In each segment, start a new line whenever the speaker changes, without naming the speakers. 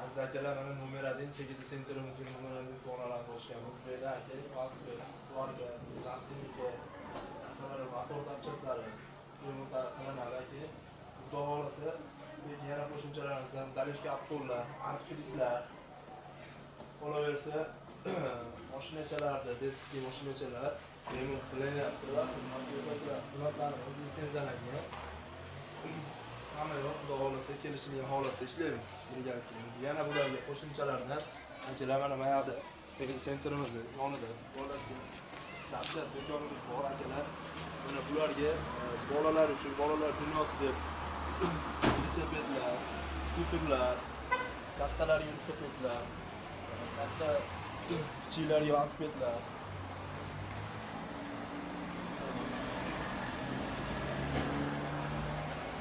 Aziz akalar, mana номер 1 8 senterimizga номер 1 donalarni qo'shganmiz. Bu yerda aka, велосипед, сварка, santexnika, masalan, motor запчасть lari remont qilinadi aka. Xudo xohlasa, lekin yana qo'shimchalarimizdan доливка обтол lar, antifrizlar, qolaversa, mashinachalarda, детский mashinachalar remont qilinyapti va xizmat ko'rsatiladi. Xizmatlarimiz litsenziyalangan. Hamma yoq, xudo xohlasa, kelishilgan holatda ishlaymiz birgalikda. Yana bularga qo'shimchalardan, akalar, mana yoqda centrimizni yonida bolalarga запчасть do'konimiz bor, akalar. Mana bularga bolalar uchun bolalar dunyosi deb velosipedlar, skuterlar, kattalarga velosipedlar, katta kichiklarga velosipedlar.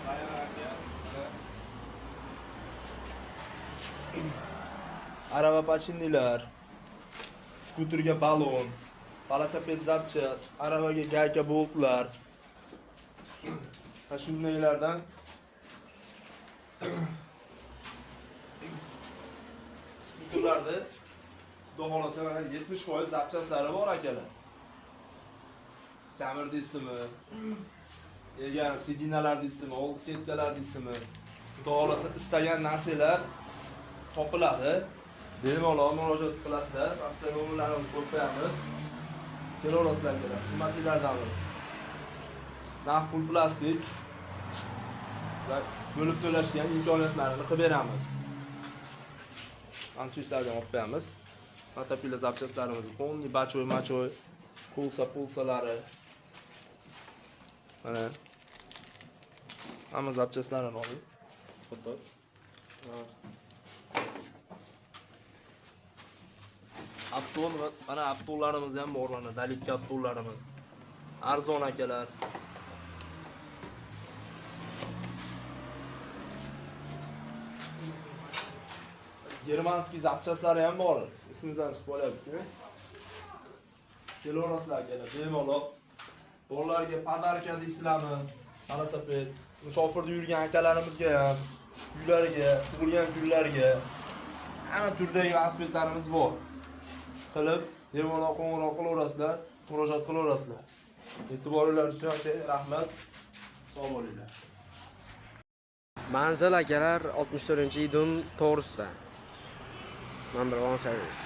Mana aka, mana arava починник lar, skuterga balon, velosiped запчасть, aravaga gayka boltlar. Mana shundaylardan skuterlarda, xudo xohlasa, mana 70% запчасть lari bor, akalar. Kamir deysizmi? Egar сиденья lar deysizmi, oldi setkalar deysizmi? Xudo xohlasa, istagan narsalar topiladi. Bemalol murojaat qilasizlar. Pastda nomerlarimizni qo'yib qo'yamiz. Kelaverasizlar, akalar. Xizmatlilardamiz. Naqd pul, plastik va bo'lib to'lashga ham imkoniyatlarini qilib beramiz. Ancha ishlardan olib qo'yamiz. Motopila запчасть larimiz, полный бачой machoy, pulsa pulsalari. Mana hamma запчасть larini oling. Xuddi. Обтол, mana обтол larimiz ham bor, mana доливка обтол larimiz. Arzon, akalar. Германский запчасть lari ham bor. Esimizdan chiqib qolyapti. Kelaverasizlar, akalar, bemalol. Bolalarga подарка deysizlarmi? Velosiped, musofirda yurgan akalarimizga ham, uylariga, tug'ilgan kunlariga hamma turdagi velosipedlarimiz bor. Qilib, bemalol qo'ng'iroq qilaverasizlar, murojaat qilaverasizlar. E'tiboringlar uchun, aka, rahmat. Sog' bo'linglar.
Manzil, akalar, 64-iyun to'g'risida. Number one service.